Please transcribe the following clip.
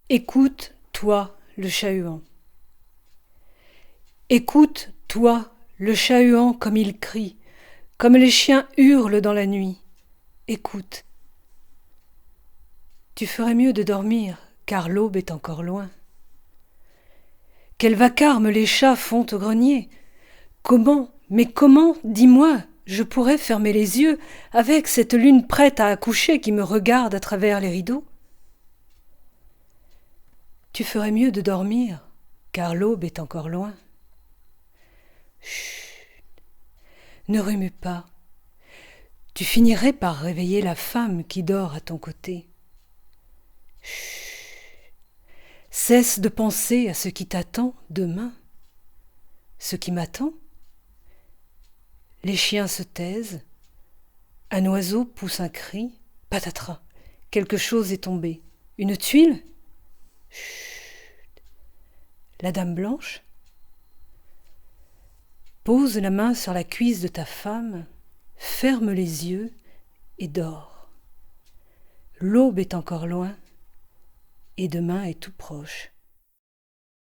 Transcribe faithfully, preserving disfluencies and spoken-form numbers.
Écoute, toi, le chat-huant. Écoute, toi, le chat-huant, comme il crie, comme les chiens hurlent dans la nuit. Écoute. Tu ferais mieux de dormir, car l'aube est encore loin. Quel vacarme les chats font au grenier ! Comment, mais comment, dis-moi, je pourrais fermer les yeux avec cette lune prête à accoucher qui me regarde à travers les rideaux ? Tu ferais mieux de dormir, car l'aube est encore loin. Chut. Ne remue pas. Tu finirais par réveiller la femme qui dort à ton côté. Chut. Cesse de penser à ce qui t'attend demain. Ce qui m'attend ? Les chiens se taisent. Un oiseau pousse un cri. Patatras. Quelque chose est tombé. Une tuile ? Chut. La dame blanche ? Pose la main sur la cuisse de ta femme, ferme les yeux et dors. L'aube est encore loin et demain est tout proche.